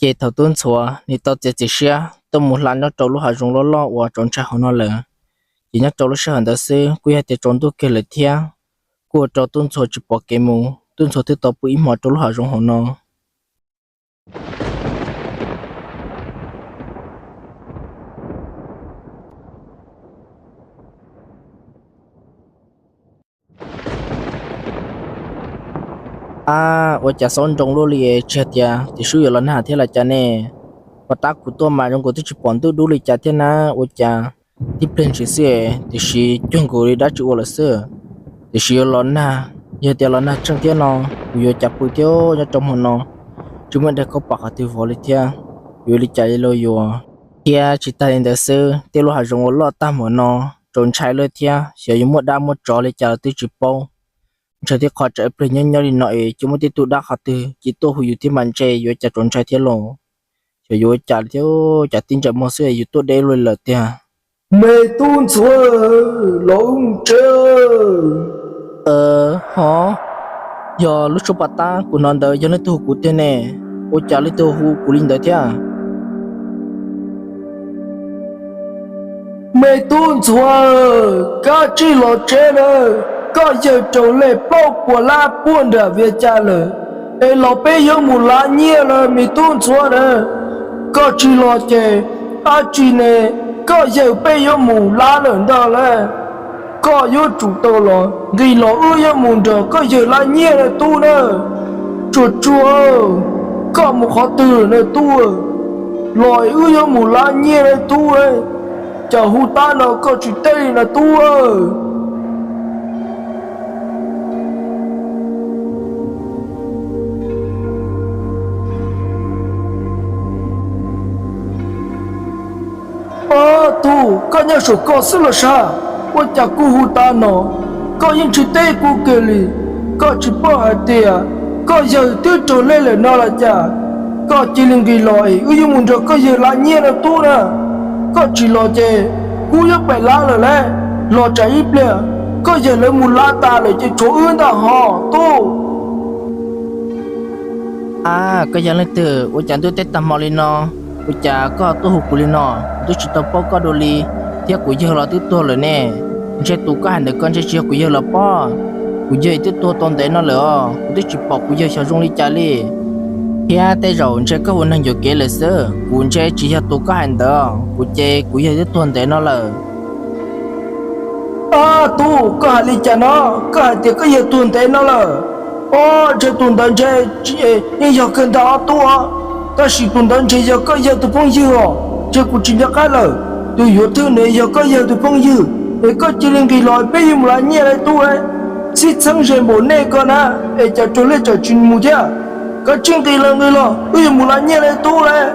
Ces thaum Tub Ntxhuav nws tau txiav txim siab tuaj mus hla nyob rau lub hav zoov loj loj uas tsaus ntshai hauv no lawm, ces nyob rau lub sij hawm ntawd xwb kuj yog tias tsaus ntuj kiag lawm thiab, kuj ua rau Tub Ntxhuav tsis pom kev mus. Tub Ntxhuav twb tau pw ib hmos rau lub hav zoov hauv no. Ab, ua cas xob nroo luaj li, tsis hais tias tim sub yuav los nag thiab los cas ne? Pom tab kuv tuaj mas zoo nkaus twb tsis pom ntuj dub li cas thiab na. Ua cas tib pliag ntshis xwb, tiam sis cuag nkaus li dab tsi ua lawm xwb. Tiam sis yuav los nag, yog tias los nag tseeb thiab no, kuv yuav cas pw thiab nyob rau hmo no, tsis muaj daim khaub pam qhov twg vov li thiab, yuav li cas li los yuav. Thiab tsis tag li ntawd xwb, tej lub hav zoov uas loj tag npaum no, tsaus ntshai lawm thiab, xyov yuav muaj dab muaj tsov li cas los twb tsis paub. Ntshai thiab qhov tsam ib pliag nyob nyob li no es cia muaj tej tug dab qhov twg ces tuaj hu yus thiab mas ntshe yuav cas tsaus ntshai thiab los. Xyov yuav ua cas li thiab, cas tib ntsais muag xwb yus tuaj deb luaj li lawm tiag. Me tub Ntxhuav, los wb mus tsev. Hov, yog lub suab pas tab kuv hnov ntawd yog leej twg hu kuv tiag ne? Ua cas leej twg hu kuv li ntawd thiab? Me tub Ntxhuav, koj tsij los tsev na, koj yawg raug lej plaub puas lab puag nram Vias Cas lawm, es los peb yuav mus lav nyiaj lawm me tub Ntxhuav na. Koj tsis los ces dab tsi ne, koj yawg peb yuav mus lav lawm ntag lauj. Koj yuav tsum tau los nqis los wb yuav mus nrog koj yawg lav nyiaj na tub na. Tsuag tsuag, koj mus qhov twg na tub? Los wb yuav mus lav nyiaj na tub. Cas hu tab no koj tsis teb li na tub? Ob tug, koj nyob saum koj xwb los sav, ua cas kuv hu tab no, koj yeej tsis teb kuv kiag li. Koj tsis paub hais tias koj yawg twb raug lej lawm no los cas? Koj cia li nqis los es wb yuav mus nrog koj yawg lav nyiaj no tub na. Koj tsis los ces kuv yuav pem lav lawm lauj. Los tsam ib pliag koj yawg lawv mus lav tas lawm ces tshuav wb ntag hos tub. Ab, koj yog leej twg? Ua cas ntuj teb tag hmo li no, ua cas koj tuaj hu kuv li no? Kuv twb tsis tau paub koj dua li, thiab kuv yawg los twb tuag lawm ne. Ntshe tus koj hais ntawd ko ntshe tsis yog kuv yawg los pob. Kuv yawg twb tuag tau ntev no lawm os, kuv twb tsis pom kuv yawg xyov zoo li cas li. Thiab tej zaum ntshe koj ua neeg yuam kev lawm xwb, kuv ntshe tsis yog tus koj hais ntawd, kuv ces kuv yawg twb tuag ntev no lawm. Ob tub, koj hais li cas no? Koj hais tias koj yawg tuag ntev no lawm? Ob, ntshe tus ntawd ntshe yeej yog kawg ntag ob tub os. Tab sis tus ntawd ntshe yog koj yawg tus phooj ywg os, ntshe kuv tsis nco qab lawm. Tus yuav thwj nws yog koj yawg tus phooj ywg, es koj cia li nqis los peb yuav mus lav nyiaj lauj tub lauj. Sib txheeb ze npaum nej ko na, es cas raug lej tsam tsis mus thiab. Koj tsij nqis los nqis los wb yuav mus lav nyiaj lauj tub lauj.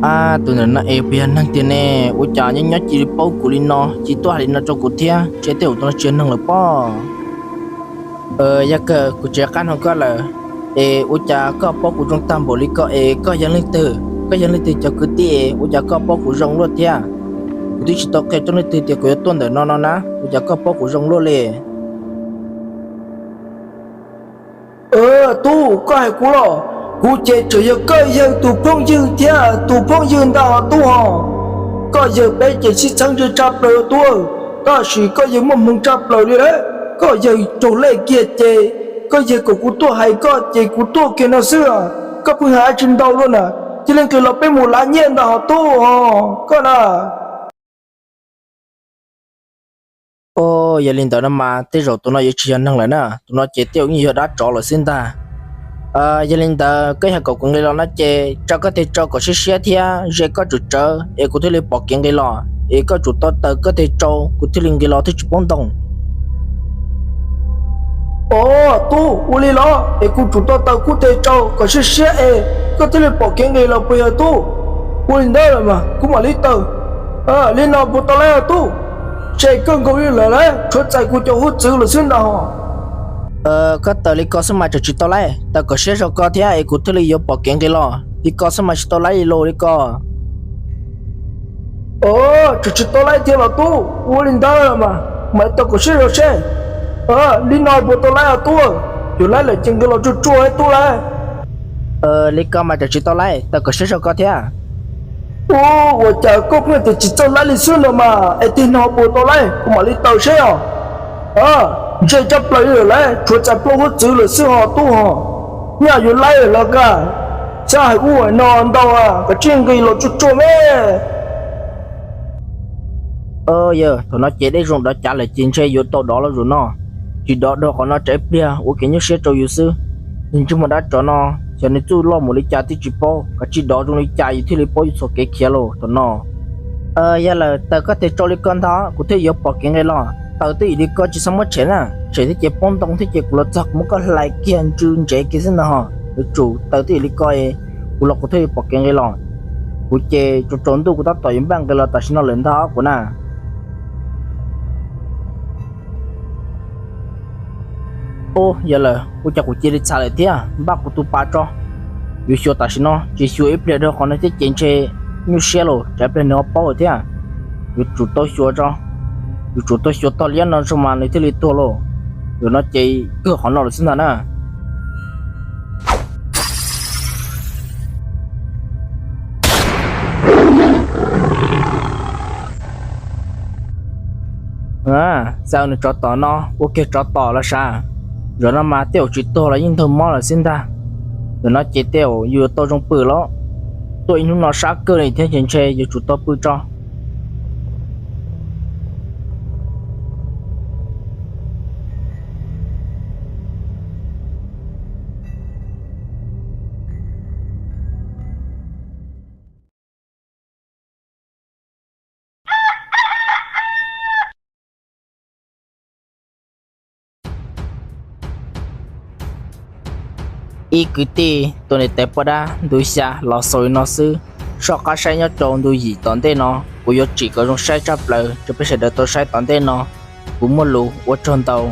Ab, tus ntawm no es puas yog neeg tiag ne? Ua cas nyob nyob cia li paub kuv li no, cia li tuaj hais li no rau kuv thiab, ntshe tej zaum tus no tsis yog neeg lawm pob. Yog kawg kuv tsis nco qab nug koj lawm, es ua cas koj paub kuv zoo tag npaum li ko es koj yog leej twg? Koj yog leej twg cov kwv tij es ua cas koj paub kuv zoo luaj thiab? Kuv twb tsis tau qhia rau leej twg tias kuv yuav tuaj ntawm no no na, ua cas koj paub kuv zoo luaj li? Tub, koj hais kuv los? Kuv ces tseem yog koj yawg tus phooj ywg thiab tus phooj ywg ntag hos tub hos. Koj yawg peb ces sib txheeb ze tshaj plaws tub, tab sis koj yawg muaj hmoo tshaj plaws li lawm. Koj yawg raug lej kiag ces koj yawg kom kuv tuaj hais koj ces kuv tuaj kiag no xwb. Koj pheej hais dab tsi ntau luaj na, cia li nqis los peb mus lav nyiaj ntag hos tub hos koj na. Yog li ntawd no mas tej zaum tus no yuav tsis yog neeg lawm na, tus no ces tej zaum yeej yog dab tsov lawm xwb ntag. Yog li ntawd koj yog kom kuv nqis los no ces tso koj tes tsau kom siab siab thiab ze koj tsum tsawv es kuv thiaj li pom kev nqis los, es koj tsum to taws koj tes tsau kuv thiaj li nqis los thiaj tsis poob ntoo. Os tub, ua li los es kuv tsum to taws kuv tes tsau kom siab siab es koj thiaj li pom kev nqis los puas yog tub? Ua li ntawd los mas kuv mam li taws. Li no puas tau lauj tub? Tsem kawg nkaus li lawm lauj, tshuav txais kuv cov huab txwv lawm xwb ntag hos. Koj taws li ko xwb mas tseem tsis tau lauj, taws kom siab zog ko thiab es kuv thiaj li yuav pom kev nqis los, li ko xwb mas tsis tau lauj li los li ko. Os, tseem tsis tau lauj thiab los tub? Ua li ntawd los mas mam taws kom siab zog seb. Li no puas tau lauj os tub? Yog lauj lawm ces nqis los tsuag tsuag tub lauj. Li ko mas tseem tsis tau laib, taws kom siab zog ko thiab. Ub, ua cas koj pheej tias tsis txawj laib li xwb no mas, es tig no puas tau laib kuv mam li taws seb os. Ntshe tsab plaws li lawm lauj, tshuav txais plaub huab txwv lawm xwb ho tub ho. Nyaj yuav laib lawm los kaj, xyab hais ub hais no ntau, kav tsij nqis los tsuag tsuag me. Yawg, thaum no ces dej zoo dov cav lawm ces ntshe yuav tau dov los zaum no. Tsis dov dhau qhov no tsam ib pliag ua kev nyuaj siab rau yus xwb. Ntsej muag dab tsov no, xyov nws txuj loj mus li cas twb tsis paub, kav tsij dov zoo li cas yus thiaj li paub yus txhua kev khiav lauj thaum no. Yog lawm, taws koj tias tau li ko ntag kuv thiaj yuav pom kev nqis los. Taws twb yim li ko tsis txhob muab tshem na, tshem thiab ces poob ntoo thiab ces kuv los txog kuv muab koj hlais kiag ntsw ntsev kiag xwb ntag ho. Yuav tsum taws twb yim li ko, kuv los kuv thiaj yuav pom kev nqis los. Kuv ces tsaus tsaus ntuj kuv tab tom yuav npaj nqis los tam sim no lawm ntag kuv na. Ub, yog lawm, ua cas kuv cia li txhav lawm thiab, npaj kuv tus pas tso. Yuav xyuas tam sim no, tsis xyuas ib pliag dhau qhov no thiab ces ntshe nyuaj siab lauj, tsam ib pliag nws ho paub lawm thiab. Yuav tsum tau xyuas tso, yuav tsum tau xyuas tog liab no tso mas nws thiaj li tuag lauj. Zaum no ces kawg qhov no lawm xwb ntag na. Xav nws tsov tom no ua kiag tsov tom los sav. Zaum no mas tej zaum tsis tuag los yeej ntaug mob lawm xwb ntag. Zaum no ces tej zaum yus yuav tau zoo pw los, tuaj ib hnub no sab kawg li thiab ces ntshe yuav tsum tau pw tso. Ib kwv tij tus niam tais poj dab ntu xya los xaus li no xwb. Soj qab saib nyob rau ntu yim tom ntej no, kuv yuav tsim kom zoo saib tshaj plaws rau peb sawv daws tau saib tom ntej no. Kuv muaj lus ua tsaug ntau.